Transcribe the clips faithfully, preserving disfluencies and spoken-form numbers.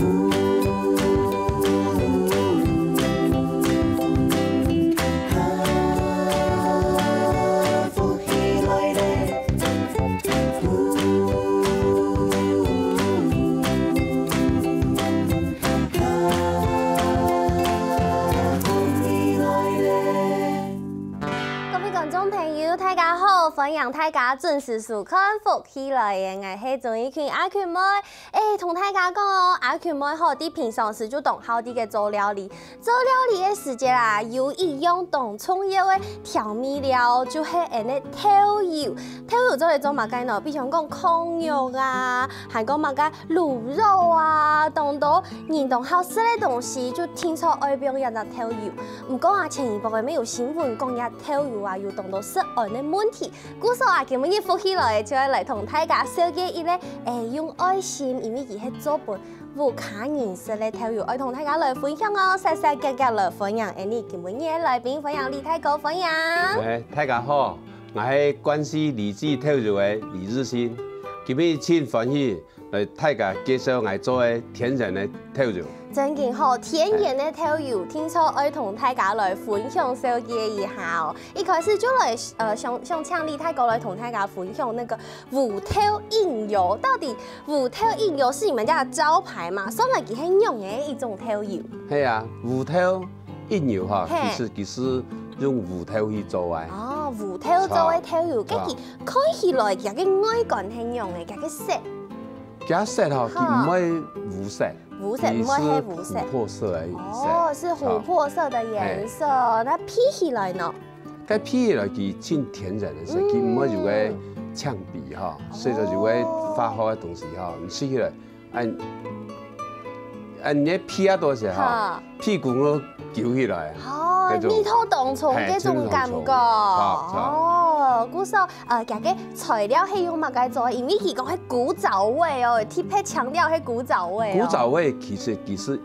福氣來咧！各位觀眾朋友，大家好！歡迎大家準時收看《福氣來了》，𠊎係鍾意群阿群妹。欸，同大家講哦，阿群妹吼，在平常時就當好在該做料理。做料理个時節啊，有一樣當重要个調味料，就係𠊎等个豆油。豆油做來做麼个呢？比如講炕肉啊，還講麼个滷肉啊，當多人當好食个東西，就定著愛放這隻豆油。毋過啊，前一駁仔乜有新聞講這豆油啊，有當多食安个問題。 故所啊，今晡日福氣來了就愛來同大家紹介一個，欸，用愛心，因為佢係做分屋下人食个豆油，愛同大家來分享哦。煞煞遽遽來歡迎𠊎等今晡日个來賓，歡迎李大哥，歡迎。欸，大家好，𠊎係關西李記豆油个李日新，今晡日盡歡喜 來大家介紹𠊎做个天然个豆油。真經吼，天然个豆油，定著愛同大家來分享紹介一下哦。一開始就來，呃，想，想請李大哥來同大家分享那個烏豆蔭油，到底烏豆蔭油是你們家的招牌嗎？算來佢係仰仔一種豆油？係啊，烏豆蔭油哈，嘿。其實佢係用烏豆去做个。哦，烏豆做个豆油，著。該佢看起來佢个外觀係仰仔，佢个色？ 佢色吼，哈。佢毋會烏色，烏色，佢係毋會係烏色。佢係琥珀色个色。哦，是琥珀色的顏色。嘿。那鼻起來呢？該鼻起來佢盡天然个色，嗯。佢毋會有个嗆鼻哈，所以就有个化學个東西哈，你食起來，恁，恁你鼻啊多時哈，哈。鼻公都揪起來。哦，該種。味道當重，嘿，該種感覺。真的很重。哈，哈。哦，故所 呃，佢个材料係用麼个做个？因為佢講係古早味哦，特別強調係古早味哦。古早味其實，其實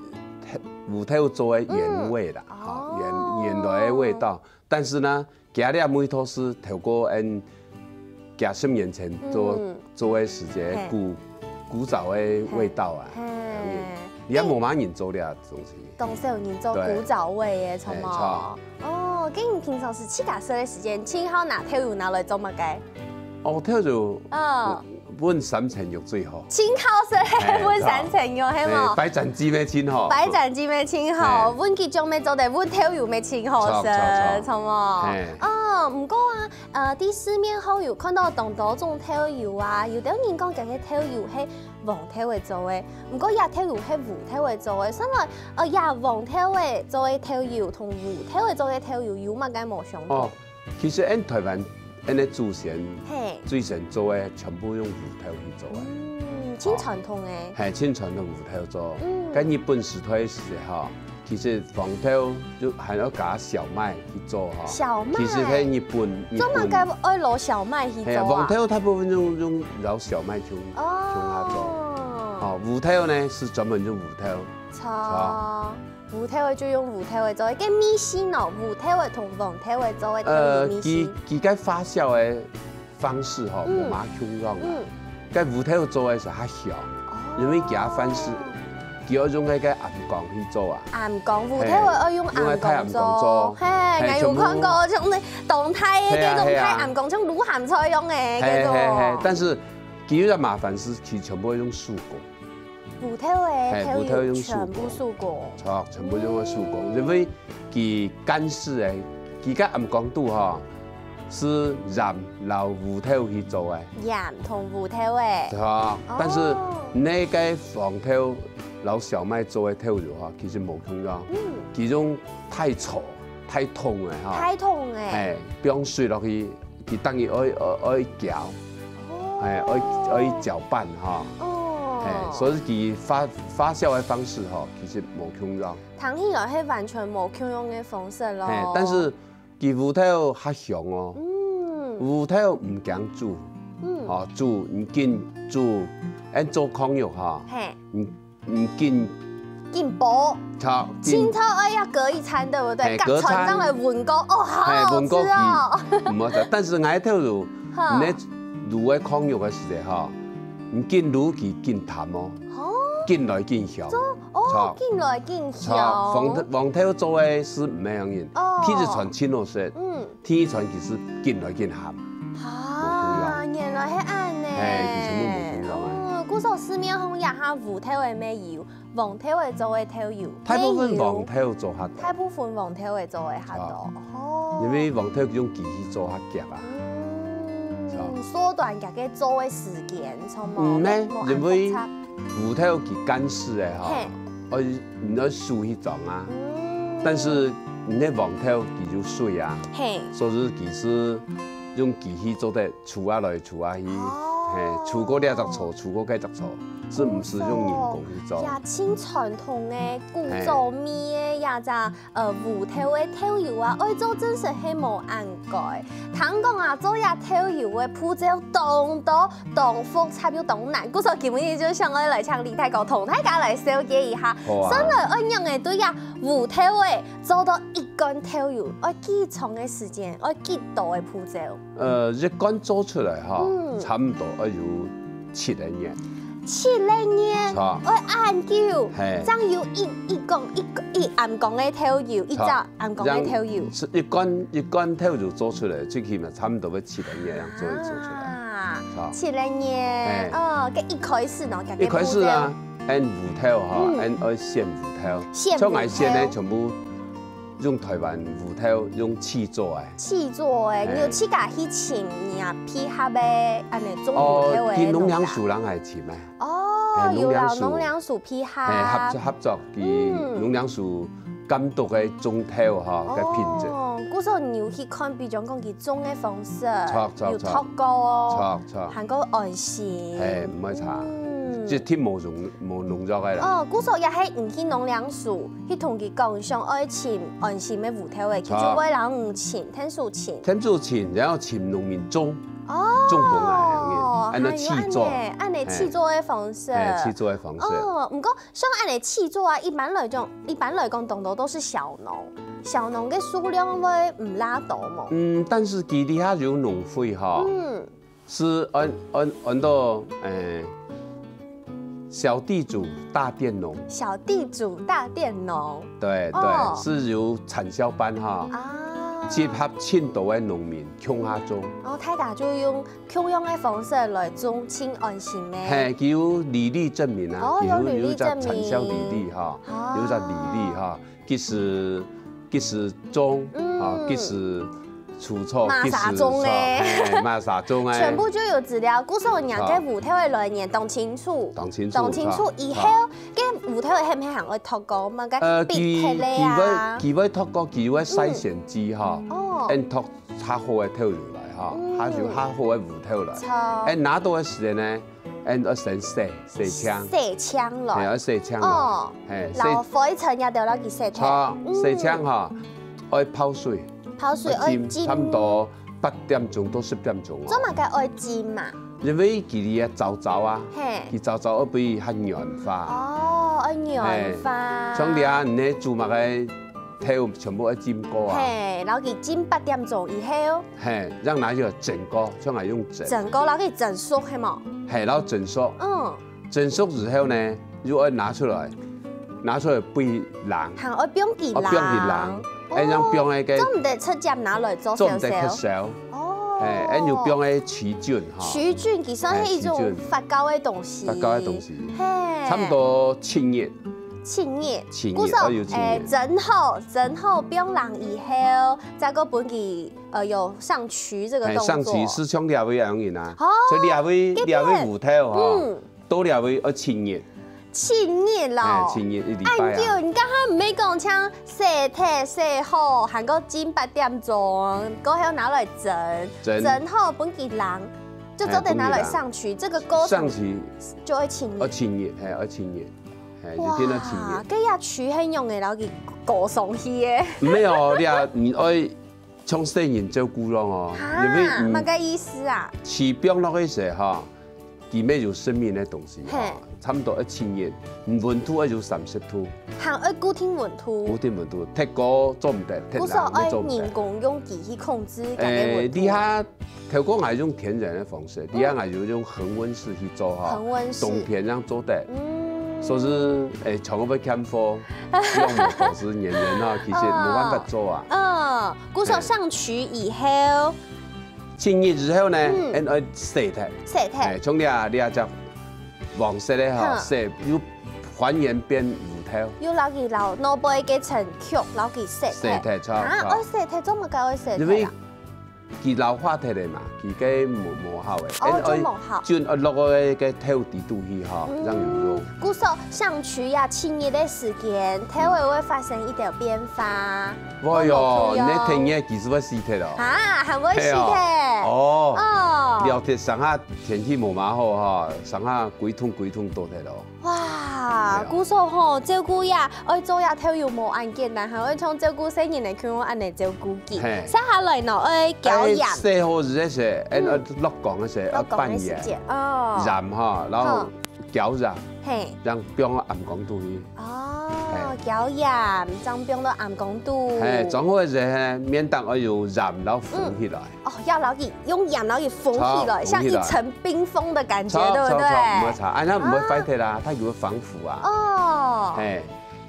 烏豆做个原味啦，嗯。哈，原，哦。原來个味道。但是呢，佢个味道係透過𠊎等幾十年前做，嗯。做个時節，嘿。古，古早个味道啊。嘿。你也無麼人做這東西。 當少人做古早味个，著無？嘿，著。哦，該你平常時自家食个時間，盡好拿豆油拿來做麼个？哦，豆油，嗯。搵三層肉最好。盡好食，嘿，搵三層肉，著。係無？嘿，擺斬雞乜盡好。擺斬雞乜盡好，嘿。搵雞腳乜做得，搵豆油乜盡好食，著，著，著。著無？嘿。哦，毋過啊，呃，在市面項有看著當多種豆油啊，有兜人講佢个豆油係 黃豆仔做个，毋過這豆油係烏豆仔做个，算來，呃，這黃豆仔做个豆油同烏豆仔做个豆油有麼个無相同？哦，其實𠊎等臺灣，𠊎等个祖先，嘿。最先做个全部用烏豆去做个。嗯，盡傳統个。哦。嘿，盡傳統烏豆做。嗯。該日本時代个時節吼， 其實黃豆就還愛加小麥去做吼。小麥？其實係日本，日本。做麼个愛摎小麥去做啊？嘿，黃豆大部分用，用摎小麥共，哦。共下做。哦，烏豆呢，係專門用烏豆。著。著。烏豆仔就用烏豆仔做，該味緒呢？烏豆仔同黃豆仔做个豆油味緒。呃，佢，佢个發酵个 方式吼，嗯。無麼共樣啊。嗯。該烏豆做个係較香，哦。因為佢个方式，佢愛用該个醃缸去做啊。醃缸，烏豆仔愛用醃缸做。嘿，用該太醃缸做。嘿，𠊎有看過，該全部像該當大个該種，嘿啊，嘿啊。太醃缸，像滷鹹菜樣个該種。嘿，嘿，嘿，但是佢个麻煩係，佢全部愛用手工。 烏豆仔，嘿，豆油烏豆用手工。全部手工。著，全部用个手工，嗯。因為佢乾式个，佢个醃缸肚吼，係鹽摎烏豆去做个。鹽同烏豆仔。著，哦。但是該个黃豆摎小麥做个豆油吼，其實無共樣。嗯。佢用太燥、太凍个吼。太凍个。嘿，放水落去， 佢等於愛，愛，愛攪，哦。嘿，愛，愛攪拌吼。哦。嘿，所以佢發，發酵个方式吼，其實無共樣。聽起來係完全無共樣个方式囉。嘿，但是佢烏豆較香哦。嗯。烏豆毋驚煮，嗯。吼，煮，你緊煮，恁做炕肉吼，嘿。你 嗯，緊緊烰。炒，緊清炒愛要隔一餐，對不對？嘿，隔餐。隔餐正來搵過，哦，好好吃哦。嘿，搵過佢，毋好食。但是𠊎豆油，哈。你滷个炕肉个時節吼，你緊滷佢緊淡哦。哦。緊來緊香。哦，著。緊來緊著，香。黃豆，黃豆做个係毋係恁樣，哦。第一傳盡好食，嗯。第二傳其實緊來緊鹹。啊，無共樣。原來係恁呢。嘿，佢全部無共樣啊。嗯，故所市面上這下烏豆个乜有，黃豆个做个豆油，大部分乜有。黃豆做較多。大部分黃豆个做个較多。著。哦。因為黃豆用機器做較遽啊。嗯，著。縮短佢个做个時間，著無？嗯，呢，無恁複雜。因為烏豆佢乾式个吼，嘿。愛，你愛手去裝啊。嗯。但是你个黃豆佢有水啊，嘿。所以佢係用機器做得 除啊來除啊去，哦。嘿，除過這隻錯，除過該隻錯，係毋使用人工去做。也盡傳統个古早味个這隻，呃，烏豆个豆油啊，愛做真實係無恁該。聽講啊，做這豆油个步驟當多、當複雜又當難，故所今日就想愛來請李大哥同大家來紹介一下，好啊。先來愛仰仔對這烏豆个做到一罐豆油，愛幾長个時間，愛幾多个步驟？ 呃，一罐做出來吼，嗯。差毋多愛有七個月。七個月？著。愛恁久，嘿。正有一，一公，一，一盎公个豆油，一隻盎公个豆油。著。係一罐，一罐豆油做出來，最起碼差毋多愛七個月樣做，做出來。啊，著。七個月，嘿。哦，該一開始呢，一開始啊，𠊎烏豆吼，嗯。𠊎愛選烏豆，選烏豆。像𠊎選个全部用臺灣烏豆，用試做个。 試做个，嘿。你有自家去尋，你啊配合个，恁呢種烏豆个農家。哦，去農糧署人來尋个。哦，嘿，有摎農糧署。農糧署配合。嘿，合作，合作，去嗯。農糧署監督个種豆吼，个品質。哦，故所你有去看，比如講佢種个方式，著，著，有著。讀過哦，著，著。還過安心。嘿，毋會差。嗯。一定無農，無農藥个啦。哦，故所也係你去農糧署，去同佢講，想愛尋安心个烏豆个，佢就會摎你尋。 田主尋。田主尋，然後尋農民種，哦，種分𠊎个，恁呢試做。還有恁呢，恁呢試做个方式。嘿，試做个方式。哦，毋過像恁呢試做啊，一般來講，一般來講，當多都係小農，小農个數量會毋罅多無？嗯，但是佢這下有農會吼，嗯。係安，安，安到，誒，小地主大店農。小地主大店農。 對，對，哦。係有產銷班哈，啊。集合盡多个農民共下種。哦，大家就用共樣个方式來種，盡安心个。嘿，佢有履歷證明啊，哦，佢有，有一隻有履歷證明。產銷履歷哈，哦。有一隻履歷哈，即使，即使種，嗯。啊，即使 除草，麼儕種个。嘿，麼儕種个。全部就有資料，故所人家个烏豆个來源當清楚。當清楚，當清楚以後，該烏豆个係毋係還愛讀過麼个，呃，佢，必讀个啊？佢會，佢會讀過，佢會篩選機哈，嗯。哦。恁讀較好个豆油來哈，嗯。較有較好个烏豆來。著。恁拿到个時間呢， 恁愛先洗，洗淨。洗淨咯。嘿，愛洗淨咯。哦，嘿，洗摎灰塵也都摎佢洗淨。著，嗯。洗淨吼，愛泡水。泡水愛浸，愛浸。差毋多八點鐘到十點鐘哦。做麼个愛浸嘛？因為佢个燥燥啊，嘿。佢燥燥愛分佢較軟化。哦，愛軟化。嘿，像你啊，你煮麼个 豆全部愛浸過啊。嘿，摎佢浸八點鐘以後。嘿，讓佢有蒸過，像𠊎用蒸。蒸過，摎佢蒸熟，係無？嘿，然後蒸熟。嗯。蒸熟之後呢，又愛拿出來，拿出來分佢冷。還愛放佢冷。哦，放佢冷，哦。恁樣放該个，做毋得直接拿來做做毋得燒燒。吸收。哦。嘿，恁樣放該曲菌哈。曲菌其實係一種，嘿，曲菌。發酵个東西。發酵个東西。嘿。差毋多七日。 七日，七日，故所，愛有七日。誒，蒸好，蒸好放冷以後，再過分佢，呃，有上麴這個動作。嘿，上麴係像這位恁樣啊，哦，所以這位，這位烏豆吼，嗯。到這位愛七日。七日咯。嘿，七日，一禮拜啊。恁久，你剛剛毋係講像洗忒、洗好，還過浸八點鐘，過後拿來蒸，蒸。蒸好分佢冷，就做得拿來上麴，嘿，分佢冷。這個過程上麴。就愛七日。愛七日，嘿，愛七日。 嘿，就變到七日。哇，該這麴係仰仔摎佢搞上去个？沒有，你啊，你愛像細人照顧咯哦，哈，因為，嗯，麼个意思啊？麴放落去時哈，佢乜有生命个東西哈，嘿。差毋多愛七日，嗯，溫度愛有三十度。還愛固定溫度。固定溫度，忒高做毋得，忒冷乜做毋得。故所愛人工用機器控制佢个溫度。誒，你啊， 頭過𠊎用天然个方式，嗯。這下𠊎就用恆溫室去做哈，恆溫室。冬天正做得。嗯。所以，誒，全部會欠貨，希望無導致黏黏啊，其實無辦法做啊。嗯，故所上麴以後，七日之後呢，嗯，恁愛洗忒，洗忒，誒，像你啊，你啊隻黃色个吼，哼，洗又還原變烏透，又摎佢摎外背个層殼摎佢洗忒，洗忒，著，啊，著，愛洗忒，做麼个愛洗忒啊？因為 佢老化忒了嘛，佢个無無效个。哦，就無效。就愛落个个透底肚去吼，嗯，正有用。故所上麴呀，七日个時間，透會會發生一點變化。會喲，會無同樣。你天熱佢就會死忒咯。啊，還會死忒。係哦。哦。哦。了解上下天氣無麼好吼，上下歸桶歸桶倒忒咯。 哇，係啊。故所吼，照顧呀，愛做呀，透油無恁簡單，還愛像照顧細人个共樣恁呢照顧佢。係。接下來呢，愛攪鹽。愛洗好之後，愛，嗯，愛落缸个時，落缸个時節，愛拌鹽，哦。鹽哈，然後，好，攪鹽，係，這樣放到暗缸肚去。哦，係，攪鹽，這樣放到暗缸肚。係，裝好个時，免得愛用鹽，然後封起來。嗯。 哦，愛摎佢用鹽摎佢封起來，著，像一層冰封的感覺，著，對不對？著，著，毋會差，啊，該毋會壞忒啦，啊，佢會防腐啊。哦。係，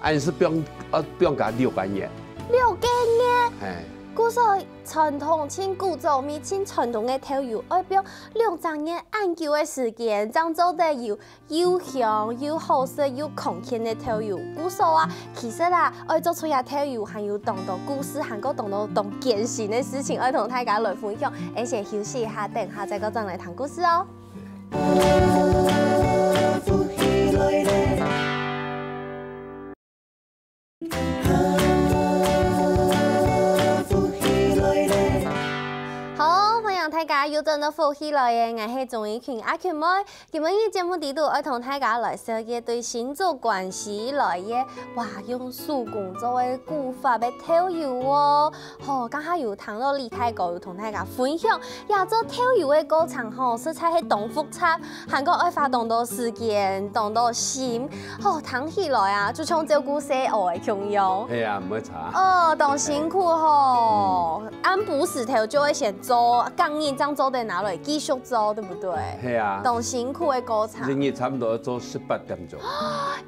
啊，你係放，呃，放佢六個月。六個月？係。故所傳統，盡古早味、盡傳統个豆油，愛放六隻月恁久个時間，正做得有 又香又好食又康健个豆油。故所啊，其實啊，愛做出這豆油還有當多故事，還過當多當艱辛个事情，愛同大家來分享。而且休息一下，等下再過轉來談故事哦。 好，歡迎大家又轉到福氣來了，𠊎係鍾怡群阿群妹。今晡日節目裡肚愛同大家來紹介對新竹關西來个，哇，用手工做个古法个豆油哦。吼，剛剛有聽到李大哥有同大家分享，這做豆油个過程吼，實在係當複雜， 還過愛花當多時間，當多心，吼，聽起來啊，就像照顧細人仔个共樣。係啊，毋會差。哦，當辛苦吼。嗯。恁晡時頭就愛先做，隔日正做得拿來繼續做，對不對？係啊。當辛苦个過程。一日差不多愛做十八點鐘。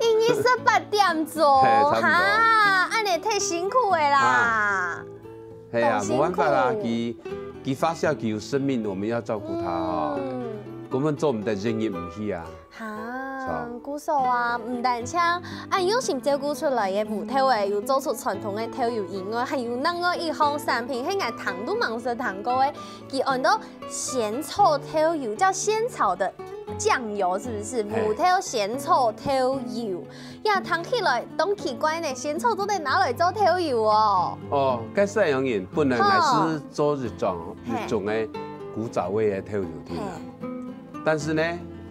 一日十八點鐘，係，差不多。哈，恁呢忒辛苦个啦。啊。 係啊，當辛苦。無辦法啦，佢，佢發酵，佢有生命，我們要照顧牠哈。嗯。根本做毋得，人也毋去啊。哈，是啊。故所啊，毋單淨恁用心照顧出來个烏豆仔，有做出傳統个豆油以外，還有另外一項產品，係𠊎聽都吂識聽過个，佢安到仙草豆油，叫仙草的醬油，是不是？嘿。烏豆仙草豆油。 呀，聽起來當奇怪呢，仙草做得拿來做豆油哦。哦，該係恁樣，本來𠊎係做一種，吼。一種个古早味个豆油定啊。嘿。但是呢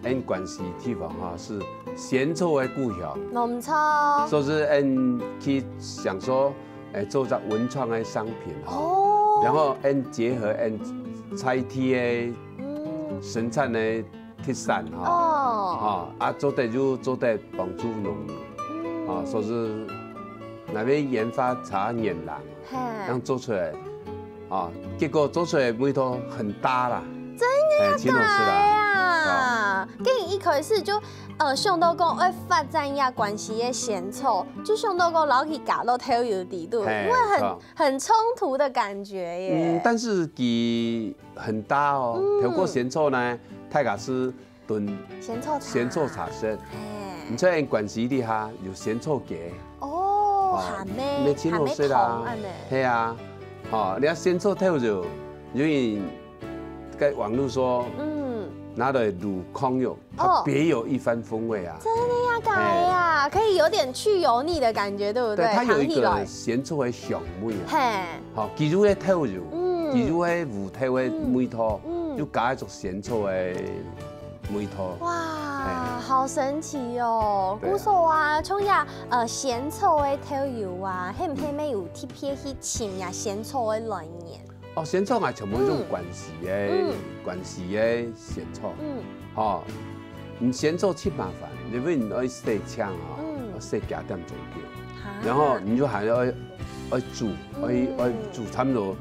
，𠊎關西地方哈，係仙草个故鄉。無錯。所以𠊎去想說，誒，做隻文創个商品哈。哦。然後𠊎結合𠊎在地个，嗯，生產个 特產哈。哦。哈，啊，做得又做得幫助農民。嗯。啊，所以𠊎个研發茶園啦，嘿。恁樣做出來，啊，結果做出來味道很搭啦。真个假个啊？嘿，盡好食啦。啊。跟你一開始就，呃，想到講愛發展這關西个仙草，就想到講摎佢加到豆油底肚，嘿，因為很，著。很衝突的感覺耶。嗯，但是佢 很搭哦。嗯。透過仙草呢，大家係燉仙草茶。仙草茶色。嘿。你在關西底下有仙草雞。哦，哦，鹹个，你盡好食啦。鹹个湯恁呢。係啊，哦，你看仙草豆油，因為在網路說，嗯。拿來滷炕肉， 它哦。別有一番風味啊。真的呀，假的呀？嘿。可以有點去油膩的感覺，對不對？對，它有一個甜起來。仙草的香味啊。嘿。好，佢有个豆油，嗯。佢有个烏豆的味道，嗯，嗯。又加一種仙草的味道。哇，嘿。好神奇哦！對啊。故所啊，像這，呃，仙草的豆油啊，係毋係乜有特別去尋這仙草的來源？ 哦，仙草啊，全部用關西个，嗯。嗯。關西个仙草。嗯。吼，你仙草盡麻煩，因為你愛洗淨吼，嗯。愛洗幾點鐘久。哈。然後你就還要愛，愛煮，愛，嗯。愛煮差不多，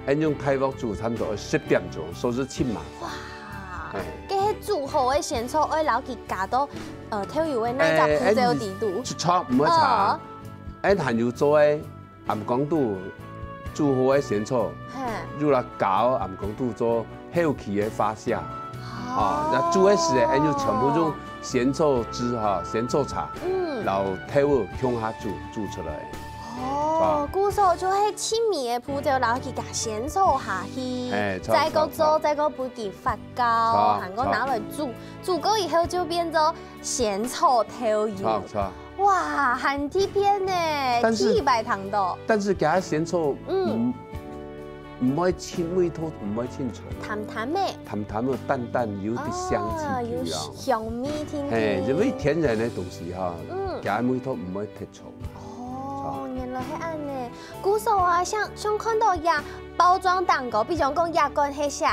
愛用大鑊煮差不多愛十點鐘，所以盡麻煩。哇，嘿。這係煮好个仙草，愛摎佢加到呃豆油个那隻步驟底肚。誒，誒，著，毋會差。哦。誒，還有做个暗光肚煮好个仙草，嘿。又來搞暗光肚做後期个發酵。哦。啊，那煮个時，誒，就全部用仙草汁哈，仙草茶，嗯。然後豆油共下煮，煮出來。哦，啊。故所就係盡尾个步驟，然後去加仙草下去，哎，著，再過做，著，著。再過分佢發酵，著，還過拿來煮，著。煮過以後就變做仙草豆油。著，著。哇，還特別呢，但是，第一擺聽到。但是加仙草，嗯。毋，毋會盡，味道毋會盡重。淡淡个。淡淡个，淡淡有點香氣，哦，有，有啊。香味甜甜。嘿，因為天然个東西哈，嗯。加味道毋會忒重。 哦，原來係恁呢。故所啊，像，像看到這包裝頂高，比如講這罐係寫，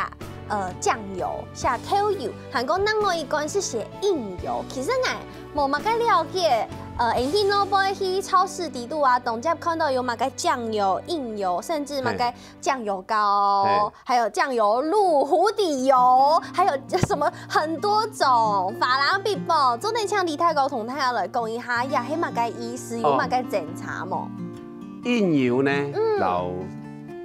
呃，醬油，寫豆油，還過另外一罐係寫蔭油。其實𠊎無麼个了解，呃，𠊎去外背去超市底肚啊，當常看到有麼个醬油、蔭油，甚至麼个嘿。醬油膏，嘿。 還有醬油露、湖底油，還有什麼很多種，花龍必寶。做得請李大哥同大家來講一下，這係麼个意思，有麼个精差無？哦。蔭油呢，嗯。摎，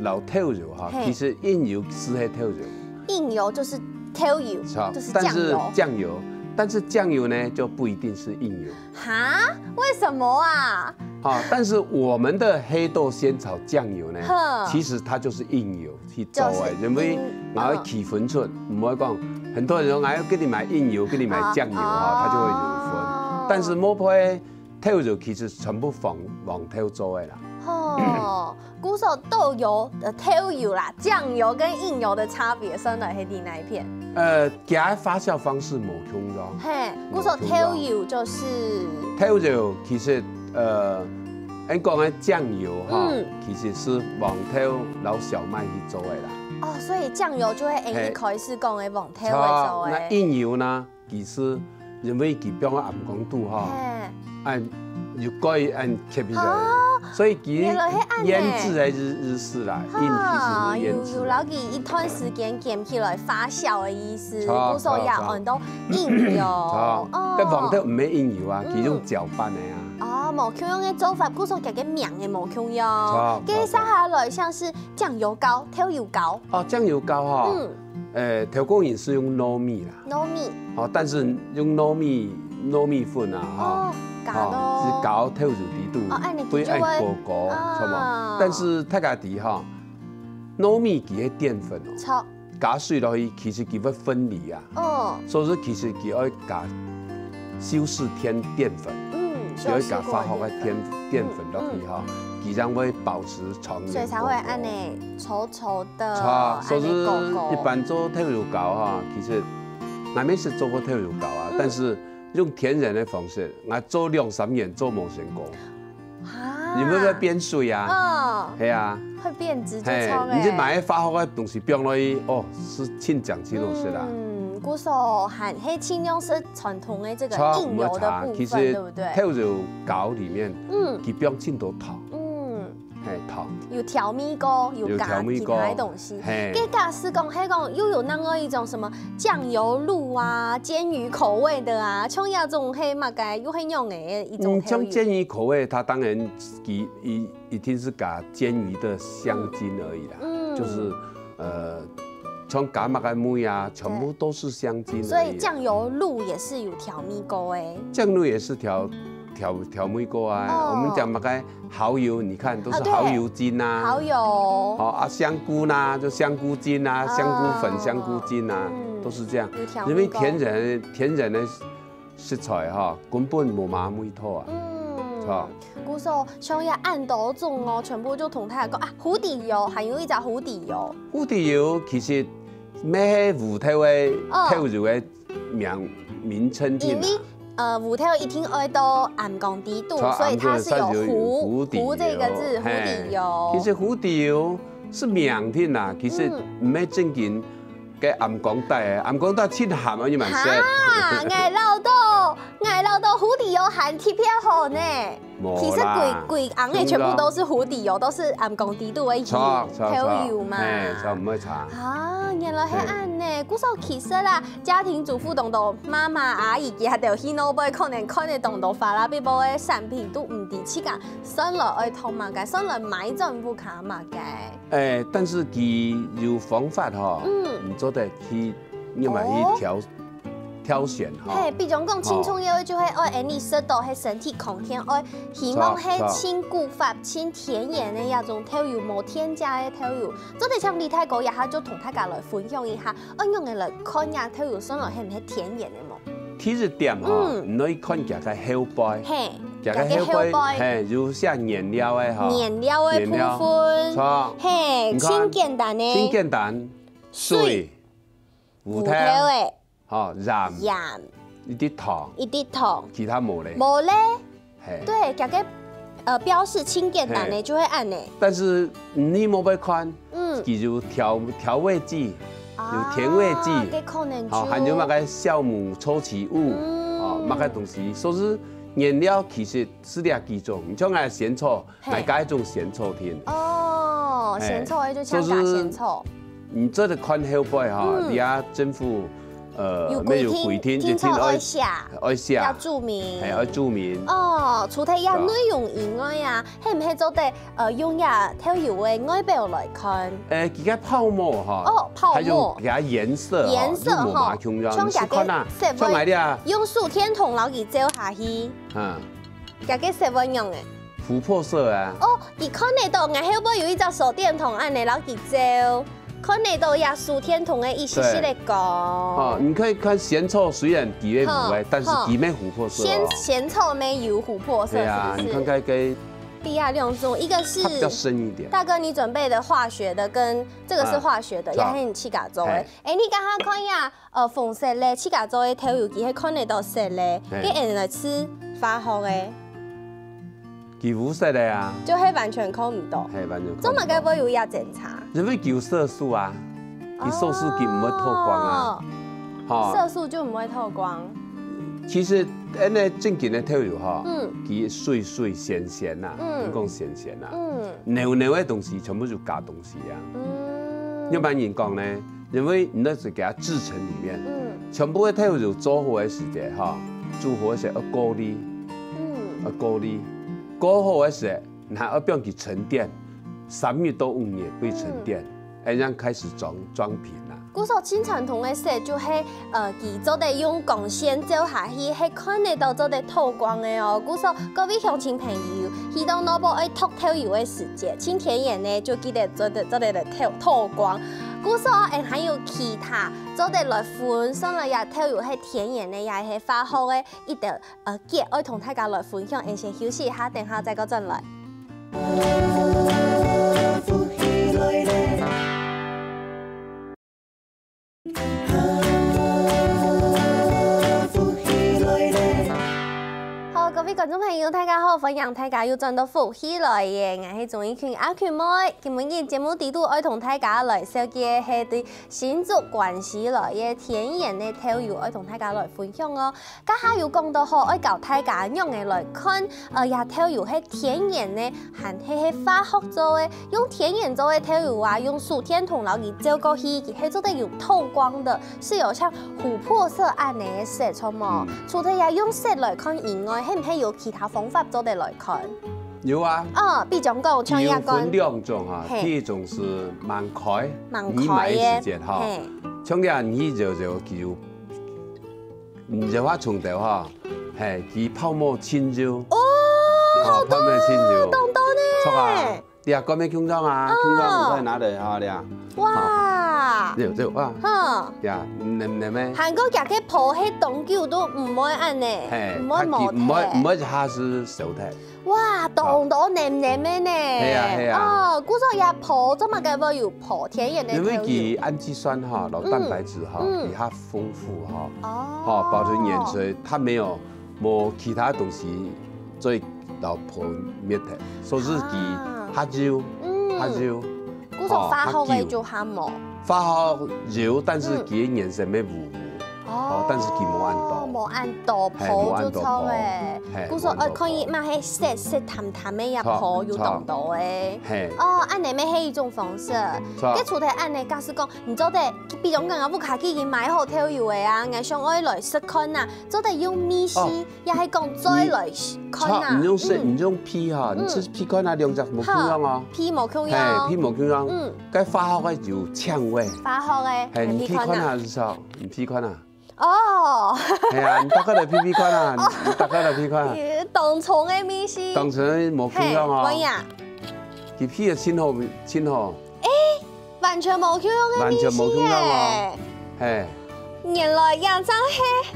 摎豆油哈，嘿。其實蔭油就係豆油。蔭油就是豆油，著，就是醬油。但是醬油，但是醬油呢，就不一定是蔭油。 哈？為什麼啊？啊，但是我們的黑豆仙草醬油呢，哼。其實它就是蔭油去做的，就是蔭，因為𠊎愛去分出，嗯。毋會講，很多人說，哎，給你買蔭油，給你買醬油哈，哦。它就會有分。哦。但是無配豆油其實全部黃，黃豆做的啦。哦。 故所豆油，呃，豆油啦，醬油跟蔭油的差別，算來係在哪一片？呃，佢个發酵方式無共樣。嘿，故所豆油就是無共樣。豆油其實，呃，恁講个醬油哈，嗯。其實係黃豆摎小麥去做个啦。哦，所以醬油就係𠊎一開始講个黃豆仔做个。嘿。著，該蔭油呢？ 其實因為佢放暗光肚哈，嘿。恁又蓋恁吸起來，哦，所以佢原來係恁呢。醃製个意，意思啦，哈，蔭其實係醃製。有，有摎佢一段時間醃起來發酵个意思，著，故所也安到蔭油。著，著。哦。該黃豆毋係蔭油啊，嗯。佢用攪拌个啊。哦，無共樣个做法，故所佢个名也無共樣。著，該接下來像是醬油膏、豆油膏。哦，醬油膏哈，嗯。 呃，頭過癮係用糯米啦。糯米。哦，但是用糯米，糯米粉啊，哈。哦，攪咯。哦，係攪豆油底肚，哦，恁呢佢就會，會恁膏膏，啊。著無？但是大家知哈，糯米佢係澱粉哦。著。加水落去，其實佢會分離啊。哦。所以說其實佢愛加修飾添澱粉。嗯，佢愛加化學个添，修飾過个澱粉。澱粉落去哈，嗯。佢正會保持長年所以才會恁呢，高高。 的，著，所以恁呢膏膏。一般做豆油膏哈，其實𠊎乜識做過豆油膏啊，嗯。但是用天然个方式，𠊎做兩三年做無成功。哈。因為會變水啊。嗯。係啊。會變質就錯欸。嘿，你就買化學个東西放落去，哦，係盡講盡好食啦。嗯，故所還係盡量係傳統个這個著，蔭油的部分，無錯，其實對不對？豆油膏裡面，嗯。佢放盡多糖。嗯。 嘿，糖。有調味過，有加其他个東西。有調味過，嘿。該假使講，係講又有另外一種什麼醬油露啊、煎魚口味的啊，像這種係麼个，又係仰仔个一種口味？嗯，像煎魚口味，它當然一，一，一定是加煎魚的香精而已啦，嗯。就是，呃，像加麼个味啊，全部都是香精而已啦。所以醬油露也是有調味過欸。醬露也是調，調，調味過啊。哦。我們講麼个 蠔油，你看都是哦，對。蠔油精啊。蠔油。好啊，香菇啦，就香菇精啊，啊。香菇粉、香菇精啊，嗯。都是這樣。有調味過。因為天然，天然个食材哈，根本無麼味道啊。嗯。係吧？故所像這恁多種哦，全部就同大家講啊，湖底油，還有一隻湖底油。湖底油其實乜係烏豆个，哦。豆油个 名，名稱定啊。因為，呃，烏豆一定愛到暗光底肚，著，所以它是有湖，暗光底肚有湖底油，湖這個字，湖底油。嘿，其實湖底油係名定啊，其實嗯。毋係正經个暗光底个，暗光底盡鹹啊，你嘛食。哈，𠊎恅著，𠊎恅著湖底油還特別好呢。其實歸歸行个全部都係湖底油，都係暗光底肚个油，著著著，豆油嘛。嘿，著，毋會差。啊，原來係恁呢。故所其實啦，家庭主婦當多媽媽阿姨佢兜去外背可能看个當多花啦，比包个產品都毋知自家先來愛燙麼个，先來買轉屋下麼个。誒，但是佢有方法吼，嗯，你做得去，你買去挑。 挑選吼。嘿，比如講青春个就會愛恁呢食到係身體康健，愛希望係盡古法、盡天然个這種豆油，無添加个豆油。做得像李大哥這下就同大家來分享一下，愛仰仔來看這豆油算來係毋係天然个無？第一點吼，嗯，你愛看佢个後背，嘿，佢个後背，佢个後背，嘿，有寫原料个吼，原料个部分，著，嘿，你看，盡簡單个，盡簡單，水水。 芋頭，芋頭个，吼，鹽，鹽，一滴糖，一滴糖，其他無咧。無咧。嘿，對，佢个呃標示盡簡單个，嘿，就會恁呢。但是你無愛看，嗯，佢有調調味劑，啊，有甜味劑，該可能就，吼，還有麼个酵母、抽取物，嗯，吼，麼个東西，所以原料其實係這幾種。你像𠊎仙草， 嘿，買該種仙草定。哦，嘿，仙草个就像加仙草。所以你做得看後背吼，嗯，你啊政府呃有規定，沒有規定，一定愛，定著愛寫，愛寫，愛註明。嘿，愛註明。哦，除忒這內容以外啊，係毋係做得呃用這豆油个外表來看？誒，佢个泡沫吼，哦，泡沫，還有佢个顏色吼，顏色吼，又無麼共樣。像佢个，你試看啊，色會，像𠊎這，用手電筒摎佢照下去。嗯。 佢个色會仰仔？琥珀色啊。哦，佢看得到，𠊎後背有一隻手電筒恁呢，摎佢照，看得到這手電筒个一息息个光。哦，你可以看仙草，雖然佢个無个，吼，但是佢乜琥珀色哦。仙仙草乜有琥珀色，對啊，是不是？你看該个，比較亮種，一個是，它比較深一點。大哥，你準備的化學的跟這個是化學的，啊，也很氣嘎中哎。哎，你剛剛看一下， 呃，紅色个，自家做个豆油，佢係看得到色个，嘿，該𠊎來試化學个，佢無色个啊。就係完全看毋到。嘿，完全看毋到。做麼个會有這檢查？因為佢有色素啊，佢色素佢毋會透光啊。哦。吼。色素就毋會透光。其實，恁呢正經个豆油吼，嗯，佢水水鹹鹹啊，嗯，你講鹹鹹啊，嗯，濃濃个東西全部就假東西啊。嗯。一般人講呢， 因為你那是給它製成裡面，嗯，全部个豆油做好个時節哈，煮好个時節要過濾，嗯，要過濾，過好个時節，然後要放佢沉澱，三日到五日會沉澱，嗯，哎，這樣開始裝裝瓶啦。故所盡傳統个色就係，呃，佢做得用光線照下去，係看得到做得透光个哦。故所各位鄉親朋友，去到外背愛擇豆油个時節，盡天然呢，就記得做得做得來透透光。 故所，𠊎還有其他做得來分，算來這豆油係天然个，也係化學个，一兜，呃，結愛同大家來分享。𠊎先休息一下，等下再過轉來。好，各位觀眾朋友，大家好，歡迎大家又轉到福氣來了，𠊎係鍾意群阿群妹。今晡日節目裡肚愛同大家來紹介个係對 新竹關西來个天然个豆油，愛同大家來分享哦。頭下有講到吼，愛教大家仰仔來看，呃，這豆油係天然个，還係係化學做个。用天然做个豆油啊，用手電筒摎佢照過去，佢係做得有透光个，係有像琥珀色恁呢个色，著無？嗯。除忒這用色來看以外，係毋係有其他方法做得來看？ 有啊。哦，比如講，像這个。佢有分兩種啊，嘿。第一種係吂開，吂開个。你買个時節哈，嘿。像這你搖搖佢有，你搖下重頭哈，嘿，佢泡沫清油。哦，哦，泡沫清油。當多呢。著啊，你啊，外面共樣啊，哦。共樣在哪裡哈，你啊。哇。好，有有啊。哼。呀，黏黏个。還過佢个泡係當久都毋會恁呢，嘿，毋會無忒。佢毋會毋會一下子燒忒。 哇，當多黏黏个呢。係啊，係啊。哦，故所這泡做麼个會有泡天然个豆油？因為佢氨基酸哈，摎蛋白質哈，嗯，嗯。佢較豐富哈。哦。哈，保存顏色，它沒有，無其他東西做得摎泡滅忒，所以佢啊。較幼，嗯。較幼。故所化學个就較無。哈，較久。化學有，但是佢个顏色會烏烏。嗯。哦。哦，但是佢無恁多。無恁多，嘿，泡就著誒。無恁多泡。嘿，故所，無恁多泡。呃，可以嘛，係泗泗淡淡个，也泡有當多誒。著，著。嘿。哦，恁呢乜係一種方式。著。該除忒恁呢，假使講，你做得，比如講，𠊎屋下既經買好豆油誒啊，𠊎想愛來試看啊，做得用味緒，哦。也係講再來試看啊。著，你用試，嗯。你用鼻哈，你試鼻看啊，嗯。兩隻無共樣哦。好，鼻無共樣。嘿，鼻無共樣。嗯。該化學个有嗆味。化學个，嘿，你鼻看啊。鼻看啊，係著，你鼻看啊。 哦。係啊，你大家來鼻鼻看啊，你大家來鼻看啊。當重个味緒。當重个無共樣哦。嘿，我呀。佢鼻个盡好，盡好。誒，完全無共樣个味緒耶。完全無共樣哦。嘿。原來這正係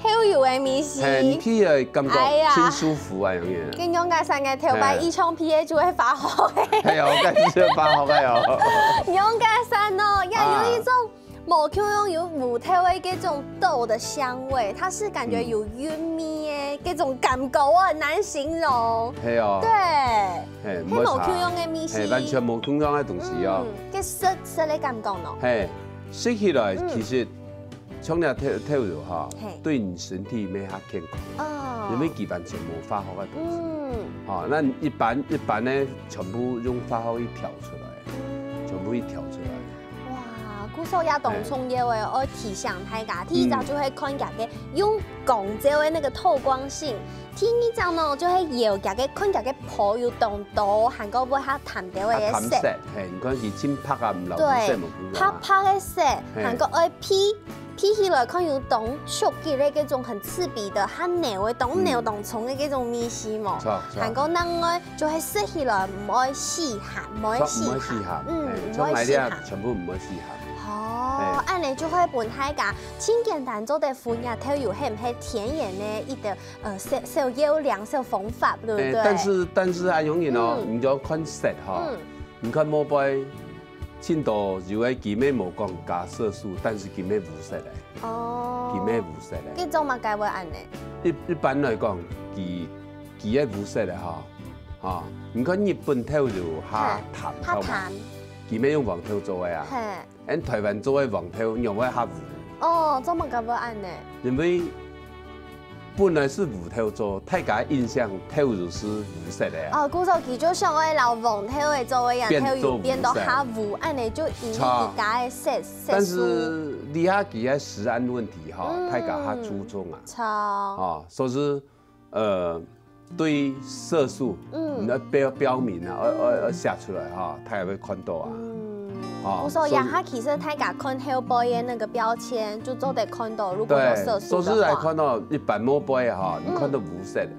豆油个味緒。嘿，你鼻个感覺哎呀。盡舒服啊，有影。跟仰結煞个頭擺，嘿。以前鼻个就會發紅个。嘿哦，該就發紅个哦。仰結煞哦，也有一種啊。 無共樣有烏豆个這種豆的香味，它是感覺有韻味的這種感覺，我很難形容。係哦。對，嘿，係無共樣个味緒。嘿，完全無共樣个東西哦。嗯，該食，食个感覺喏。嘿，食起來嗯。其實像這豆，豆油哈，嘿。對你身體乜較健康，哦。因為佢完全無化學个東西。嗯。哈，該一般，一般呢，全部用化學去調出來，嗯。全部去調出來。 哇，故所也當重要誒，嘿。愛提醒大家，第一隻就係看佢个用光照个那個透光性，第二隻呢，就係搖佢个，看佢个泡有當多，還過會較淡兜个色。啊，淡色，嘿，你看佢盡白啊，毋流色無共樣啊。對，白白个色，嘿。還過愛鼻，鼻起來看有當刺激个，這種很刺鼻的，較濃个，當濃、嗯。當重个這種味緒無？著，著。還過另外 就係食起來毋會死鹹，毋會死鹹。著，毋會死鹹，嗯，嘿，毋會死鹹。像𠊎這全部毋會死鹹。哦，嘿。恁呢就會分大家盡簡單做得分辨豆油係毋係天然个一個，呃，小，小要領、小方法，對不對？嘿，但是，但是啊，永遠哦，嗯。你就要看色哈。嗯。你看無杯，盡多有个佢乜無講加色素，但是佢乜烏色个。哦。佢乜烏色个。該做麼个會恁呢？一，一般來講，佢，佢个烏色个哈， 哈，你看日本豆油較淡，嘿，較淡。著無？佢乜用黃豆做个啊。嘿。俺臺灣做个黃豆仰會較烏？哦，做麼个會恁呢？因為本來係烏豆做，大家印象豆油係烏色个啊。哦，故所佢就想愛摎黃豆个做个樣，變做烏色。豆油變到較烏，恁呢就引起大家个色，著。色素。但是這下佢个食安問題哈，嗯。大家較注重啊。著。哦，所以 呃，對色素，嗯。你愛標，標明啊，愛，愛，愛寫出來哈，佢也會看到啊。嗯。哦，故所，所以這下其實大家看後背个那個標籤，就做得看到，如果有色素的話。對，所以來看到一般無杯哈，嗯。你看到烏色个，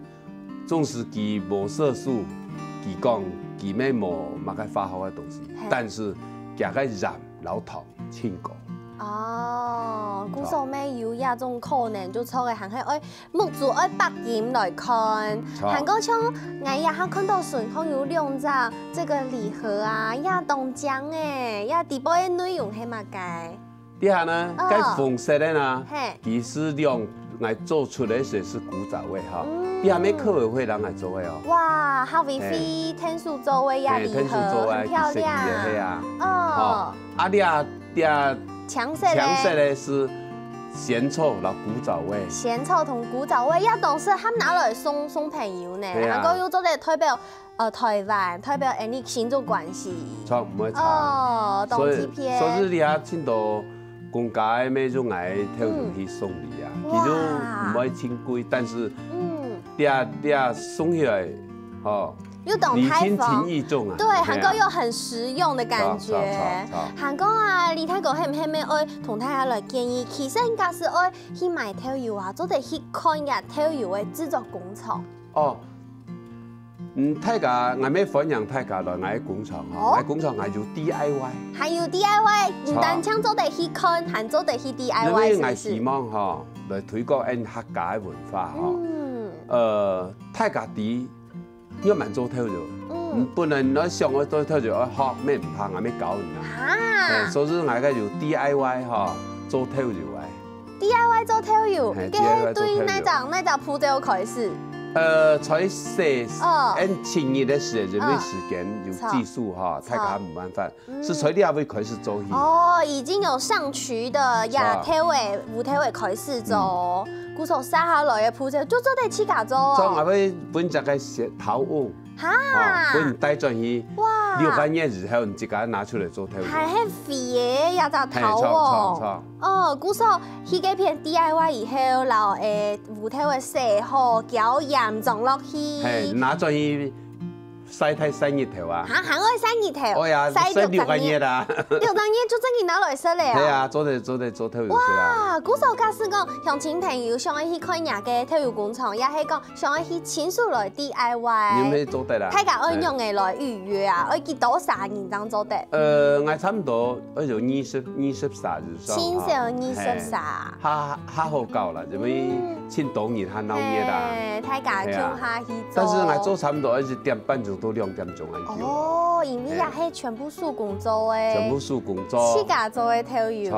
總是佢無色素，佢講佢乜無麼个化學个東西，嘿。但是佢个鹽摎糖盡高。哦，故所乜有這種可能，就著个，還係愛 目珠愛擘大來看。著。還過像𠊎這下看到手項有兩隻這個禮盒啊，這當靚誒，這底背个內容係麼个？這下呢，哦。該紅色个呢，嘿。佢係兩，𠊎做出來个係古早味哈。嗯。這下乜客委會人來做个哦。哇，客委會，嘿。天數做个這禮盒，嘿，天數做个，很漂亮。佢設計个，係啊。哦。吼，啊，這 這青色个。青色个係仙草摎古早味。仙草同古早味，這當適合拿來送，送朋友呢。對啊。還過又做得代表，呃，臺灣，代表𠊎俚親族關係。著，毋會差。哦，當特別。所以，所以這下盡多公家个乜用𠊎个豆油去送禮啊，嗯。佢就毋會盡貴，哇。但是，嗯。這，這送起來，吼， 又當大方。禮輕情意重啊。對，嘿啊。還過又很實用的感覺。著，著，著，著。還過啊，李大哥，係毋係乜愛同大家來建議，其實假使愛去買豆油啊，做得去看一下豆油个製作工廠。哦，嗯，大家，𠊎乜歡迎大家來𠊎个工廠吼，哦。𠊎工廠𠊎有D I Y。還有D I Y，毋單淨做得去看，還做得去D I Y，因為𠊎希望吼，係毋係？來推廣𠊎客家个文化吼。嗯。呃，大家知 愛仰般做豆油。嗯。嗯，本來你愛想愛做豆油，愛學，乜毋怕，𠊎乜教你啊。哈。嘿，所以𠊎个有D I Y吼，做豆油个。D I Y做豆油，嘿，該係對哪隻，D I Y做豆油。哪隻步驟開始？呃，在洗，哦。恁七日个時，因為時間有技術哈，大家無辦法，是在這位開始做起。哦，已經有上衢的呀，是啊。頭尾，烏頭尾開始做哦。故所續下來个步驟就做得自家做哦。做，𠊎會分這個洗陶甕，哈，分帶轉去，哇。六個月以後，你自家拿出來做陶甕。還很肥耶，這隻陶甕。嘿，著，著，著。哦，故所去該片D I Y以後，然後誒， 烏頭仔洗好，攪鹽裝落去。嘿，拿轉去曬太曬日頭啊。哈，還愛曬日頭？哎呀，曬六十日。曬六個月啊。六十日就正經拿來食了啊。係啊，做得，做得，做豆油食啊。哇，故所假使講，鄉親朋友想愛去看若个豆油工廠，也係講想愛去親手來D I Y，你們做得啦。大家愛仰仔來預約啊？愛幾多儕人正做得？呃，𠊎差不多愛有二十，二十儕以上哈。至少二十儕。嘿。 較，較好搞啦，因為盡多人較鬧熱啦。嘿，大家共下去做。係啊。但是𠊎做差不多一點半鐘到兩點鐘恁久。哦，因為也係全部手工做个。全部手工做。自家做个豆油。著，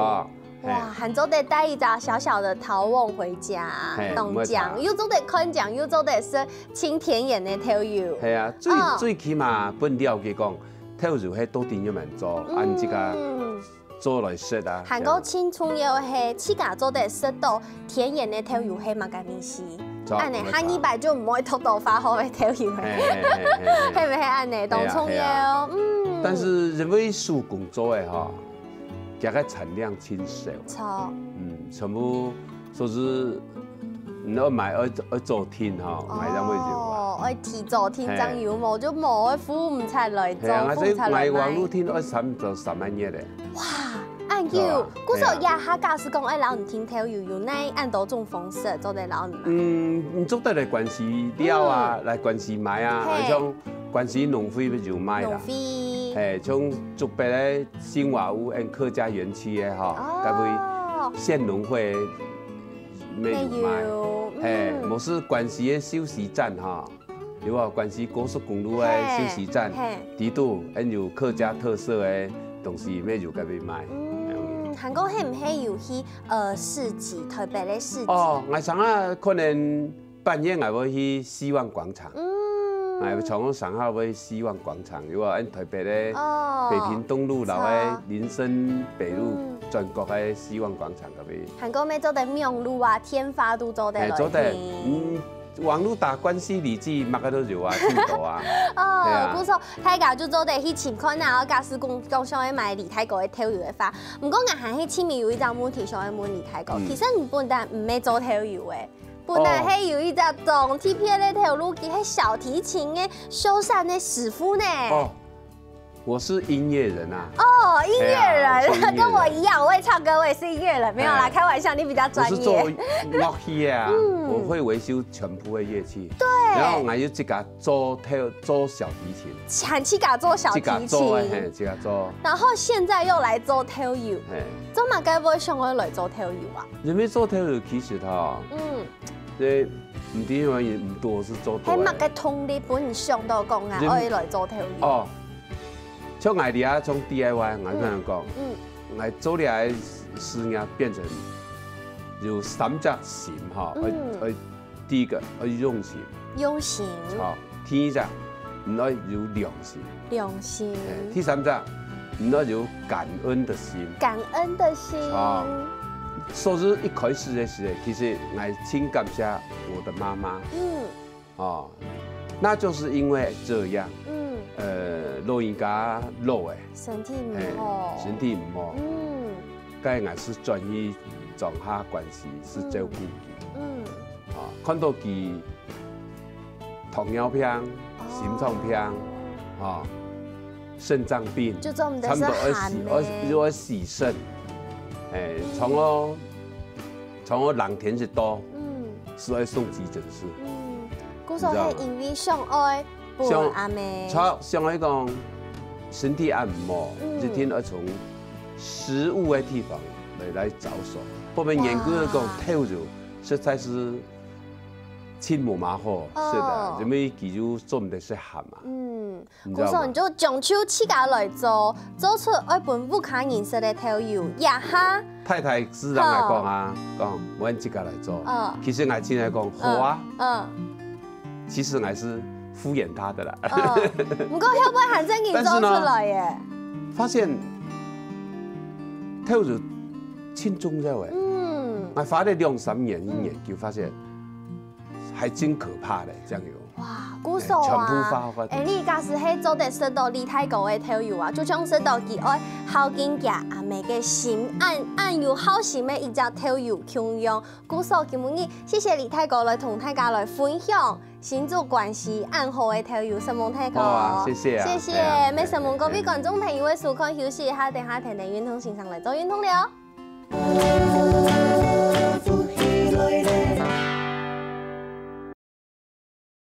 嘿。哇，還做得帶一隻小小的陶甕回家，嘿，當靚，無錯。又做得看靚，又做得食，盡天然个豆油。係啊，最，嗯。最起碼分了解講，豆油係到底仰般做，嗯。恁自家 做來食啊。還過盡重要係，自家做得食到天然个豆油係麼个味緒。著，恁呢，無錯。下二擺就毋會擇到化學个豆油了。嘿，嘿，嘿，嘿，嘿。係毋係恁呢？當重要，係啊，係啊。嗯。但是因為手工做个吼，佢个產量盡少。著。嗯，全部 所以你愛買愛，愛早訂吼，買正會有啊。哦，愛提早訂正有，嘿。無就無，愛付毋出來，嘿啊，做付毋出來買。所以買網路訂愛三，三萬日咧。哇，恁久，著啊，故所這下假使講愛摎你訂豆油，有哪恁多種方式做得摎你買？嗯，你做得來關西料啊，嗯。來關西買啊，嘿。像關西農會有賣啦。農會。嘿，像竹北个新華屋跟客家園區个吼，哦。該位縣農會 乜有賣。乜有，嘿，嗯。無就關西个休息站哈，有無？關西高速公路个休息站，嘿，嘿。裡肚，還有客家特色个東西，乜有該位賣。嗯，還過係毋係有去，呃，市集，台北个市集？哦，𠊎常啊，可能半夜𠊎會去希望廣場。嗯。哎，常常下會希望廣場，有無？恁台北个哦，北平東路摎个著。林森北路，嗯。轉角个希望廣場。 還過乜做得網路啊，電話都做得來訂。嘿，做得，嗯，網路打關西里記，麼个都有啊，盡多啊。哦，係啊。故所大家就做得去尋看啊，假使講，講想愛買李大哥个豆油个話。毋過𠊎還係盡尾有一隻問題想愛問李大哥，嗯。其實你本來毋係做豆油个，本來係有一隻當特別个頭路，佢係小提琴个修繕个師傅呢。哦， 我是音樂人啊。哦，音樂人，哎呀，我是音樂人。跟我一樣，我也唱歌，我也是音樂人。沒有啦，哎。開玩笑，你比較專業。我是做樂器的啊，嗯。我會維修全部的樂器。對。然後我又自家做，做小提琴。還自家做小提琴。自家做的，嘿，自家做。然後現在又來做豆油，嘿。做麼个會想要來做豆油啊？因為做豆油其實哈，嗯。這毋知有人多是做多的。係麼个動力分你想到講啊，人，愛來做豆油？哦， 像𠊎這啊，從D I Y，𠊎跟人講，嗯。𠊎做這个事業變成有三隻心哈，愛，嗯。愛，第一個愛用心，用心。好，第二隻，你愛有良心，良心。哎，第三隻，你愛有感恩的心。感恩的心。好，所以一開始的時候，其實𠊎盡感謝我的媽媽。嗯。 哦，那就是因為這樣，嗯。呃，老人家老了，身體毋好。哎，身體毋好，嗯。該𠊎係轉去莊下關西，係照顧佢。嗯。啊，看到佢糖尿病、哦。心臟病，啊，腎臟病，就做毋得，差不多愛洗，食鹹的。愛，又愛洗腎。哎，嗯。從哦， 從我冷天一到，嗯。係愛送急診室。嗯，故所係因為想愛分阿姆。想，著，想愛講身體恁毋好，嗯。一定愛從食物个地方來，來着手。不然嚴格來講，哇。豆油實在係盡無麼好食个，哦。因為佢又做毋得食鹹啊。嗯。 你知道嗎？故所你就將就自家來做，做出愛分屋下人食个豆油，這下。太太自然來講啊，講，𠊎自家來做。嗯。其實𠊎盡愛講，好啊。嗯，嗯。其实我还是敷衍他的啦。嗯，不过后尾还真正做出来耶。但是呢，发现豆油真重要诶。嗯。我花了两三年去研究，发现还真可怕嘞，这样油。哇，故所啊，全部花花。哎，你假使係做得食到李大哥个豆油啊，就像食到佢愛孝敬佢阿姆个心，恁，恁有孝心个一隻豆油共樣。故所今晡日，謝謝李大哥來同大家來分享新竹關西恁好个豆油，承蒙大哥。好啊，謝謝啊。謝謝，哎呀，乜承蒙各位觀眾朋友个收看，休息一下，等下跈等運動先生來做運動了。